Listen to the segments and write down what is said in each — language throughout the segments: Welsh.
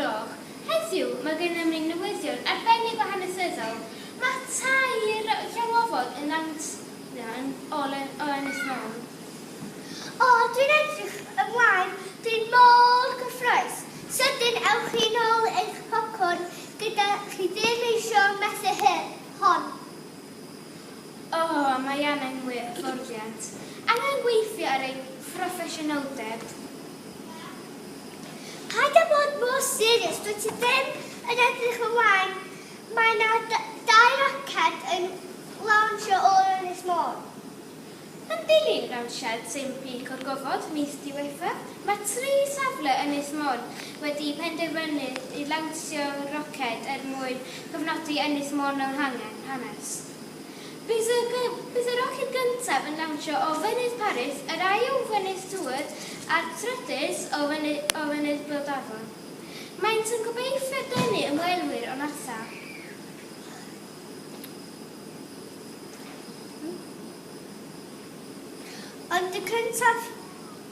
gloch. Heddiw, mae gennym ni newyddion arbennig o hanesyddol. Mae tair llong ofod yn lansio o o Ynys Môn. O, dwi'n edrych ymlaen. Dwi'n mor gyffrous. Sydyn, ewch chi nôl eich popcorn gyda chi ddim eisiau methu hon. O, mae angen mwy o hyfforddiant. Angen gweithio ar ein phroffesiynoldeb. Paid â bod mor serious, dwyt ti ddim yn edrych ymlaen. Mae yna dau roced yn lawnsio o'r Ynys Môn. Yn dilyn lawnsiad Sim Peak o'r gofod mis diwethaf, mae tri safle Ynys Môn wedi penderfynu i lawnsio roced er mwyn cofnodi Ynys Môn mewn hanes. Bydd y roced gyntaf yn lawnsio o Fynydd Parys, yr ail o Fynydd Tŵr a'r trydydd o Fynydd Bodafon. Maent yn gobeithio denu ymwelwyr o NASA. Ond y cyntaf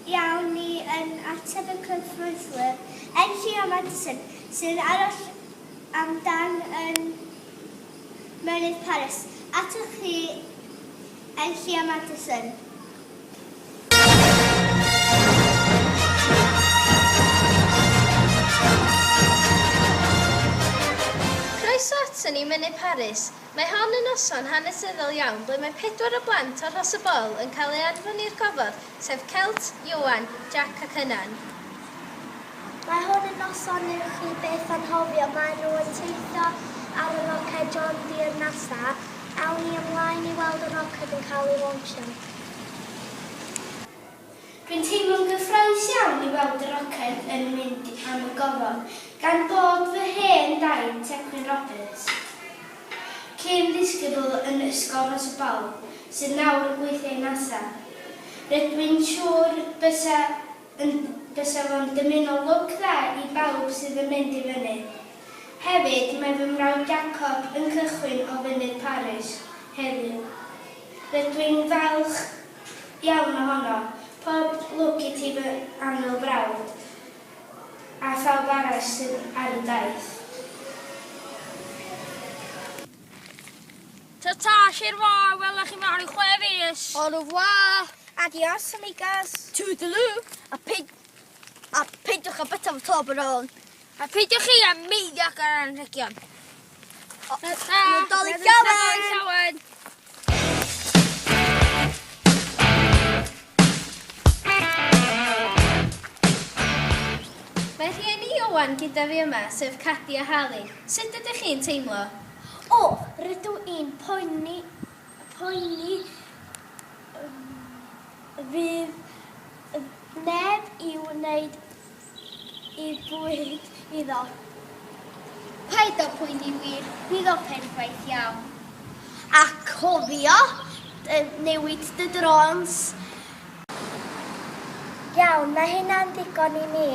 iawn ni yn ateb y cyfrwythwyr, Enlli a Madison, sy'n aros amdan yn Mynydd Parys. Atoch chi, Enlli a Madison. Croeso aton ni Mynydd Parys. Mae hon yn noson hanesyddol iawn ble mae pedwar o blant o Rhos y Bol yn cael eu anfon i'r gofod, sef Celt, Ioan, Jac ac Ynan. Mae hwn yn noson newch chi byth anghofio. Maen nhw yn teithio ar y roced John Deere NASA. Awn ni ymlaen i weld y roced yn cael ei lawnsio. Dwi'n teimlo'n gyffrous iawn i weld y roced yn mynd am y gofod, gan bod fy hen daid, Tecwyn Roberts, cyn ddisgybl yn Ysgol Rhos y Bol, sydd nawr yn gweithio i NASA. Rydw i'n siŵr bysa yn bysa fo'n dymuno lwc dda i bawb sydd yn mynd i fyny. Hefyd, mae fy mrawd Jacob yn cychwyn o Fynydd Parys heddiw. Rydw i'n falch iawn ohono. Pob lwc i ti fy annwyl brawd, a phawb arall sydd ar y daith. Ta-ta, Sir Fôn, wela chi mewn i 6 fis. Au revoir. Adios, amigas. Toodaloo. A peidiwch â byta fy Toblerone. A peidiwch chi â meiddio ar anrhegion. Ta-ta. Nadolig Llawen! Nadolig Llawen! Mae rhieni Ioan gyda fi yma, sef Cadi a Hali. Sut ydych chi'n teimlo? O, rydw i'n poeni fydd neb i wneud i bwyd iddo. Paid â poeni wir, bydd o perffaith iawn. A cofio newid dy drons. Iawn, mae hynna'n ddigon i mi.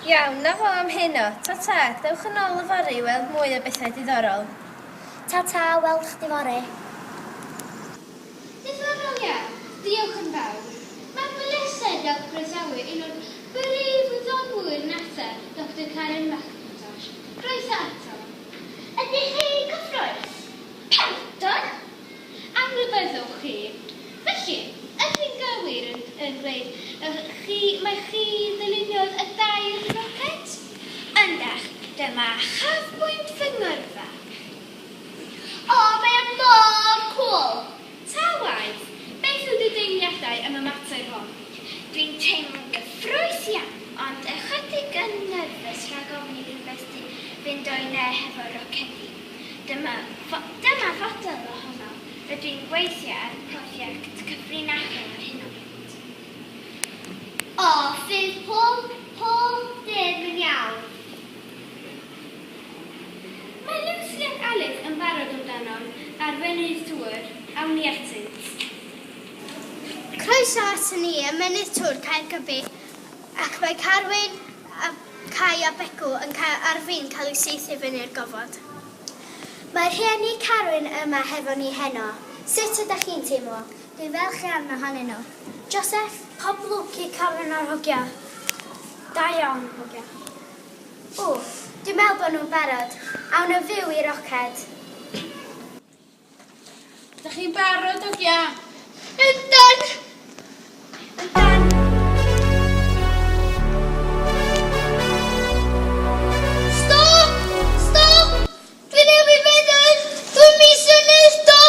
Iawn, na fo am heno. Ta-ta, dewch yn ôl yfory i weld mwy o bethau diddorol. Ta-ta, weld chdi fory. Diddorol iawn, diolch yn fawr. Mae'n bleser gael croesawu un o'r brif wyddonwyr NASA, Dr Karen McIntosh. Croeso ato. Ydych chi'n cyffrous? Pardon? Anwybyddwch chi. Felly, ydw i'n gywir yn dweud chi, mae chi ddyluniodd y dair roced? Yndach, dyma uchafbwynt fy ngyrfa. O, mae o mor cŵl! Ta waeth, beth yw dy deimliadau am y mater hwn? Dwi'n teimlo'n gyffrous iawn, ond ychydig yn nerfus rhag ofn i rhywbeth fynd o'i le hefo rocedi. Dyma fodel ohono. Rydw i'n gweithio ar prosiect cyfrinachol ar hyn o bryd. O, fydd pob dim yn iawn. Mae Lucy ac Aled yn barod amdanom ar Fynydd Tŵr. Awn ni atynt. Croeso aton ni ym Mynydd Tŵr Caergybi, ac mae Carwyn a Cai a Begw yn cael, ar fin cael eu saethu fyny'r gofod. Mae rhieni Carwyn yma hefo ni heno. Sut ydych chi'n teimlo? Dwi'n falch iawn ohonyn nhw. Joseph? Pob lwc i Carwyn a'r hogia. Da iawn, hogia. Wff, dwi'n meddwl bod nhw'n barod. Awn yn fyw i roced. Ydych chi'n barod, hogia? Yndan! Yndan! Stop! Stop! Dwi newydd feddwl! Dwi'm isio neud o!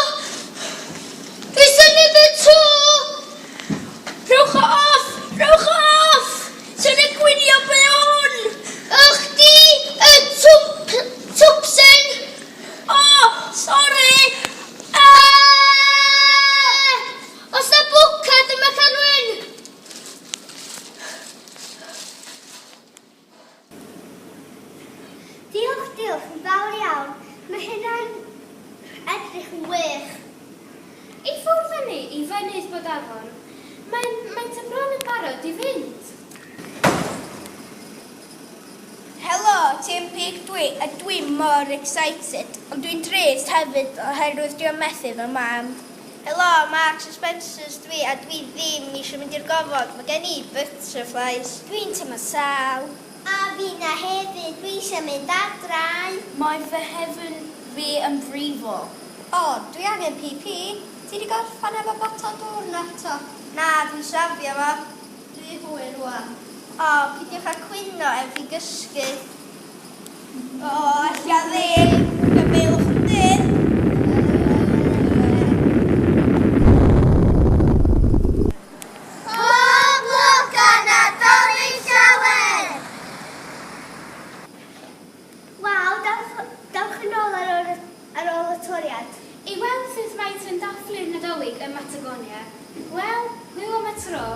Dwi isio neud o 'to! Rhowch o off! Rhowch o off! Swn i'n gwylio be o hwn! Y chdi y twp twpsyn! O! Sori! Aaaa! Oes 'na bwced yma Canwyn? Diolch, diolch yn fawr iawn. Mae hynna'n edrych yn wych. I ffwrdd â ni i Fynydd Bodafon. Mae'n, maent yn bron yn barod i fynd. Helo, Tim Peak dwi, a dwi mor excited, ond dwi'n drist hefyd oherwydd dwi am methu fy mam. Helo, Marks and Spencers dwi, a dwi ddim eisiau mynd i'r gofod, mae gen i butterflies. Dwi'n teimlo sâl. A finna hefyd, dwi eisiau mynd adra. Mae fy nghefn fi yn brifo. O, dwi angen pi pi. Ti 'di gorffan efo botel dŵr 'na eto? Na, dwi'n safio fo. Dwi hwyr rwan. O, pidiwch â cwyno, ewch i gysgu. O, alla ddim. Gyfeilwch yn dyn. Pob lwc a Nadolig Llawen! Waw, dewch, dewch yn ôl ar ôl, ar ôl y toriad. I weld sut maent yn dathlu'r Nadolig ym Mhatagonia, wel, hwyl am y tro.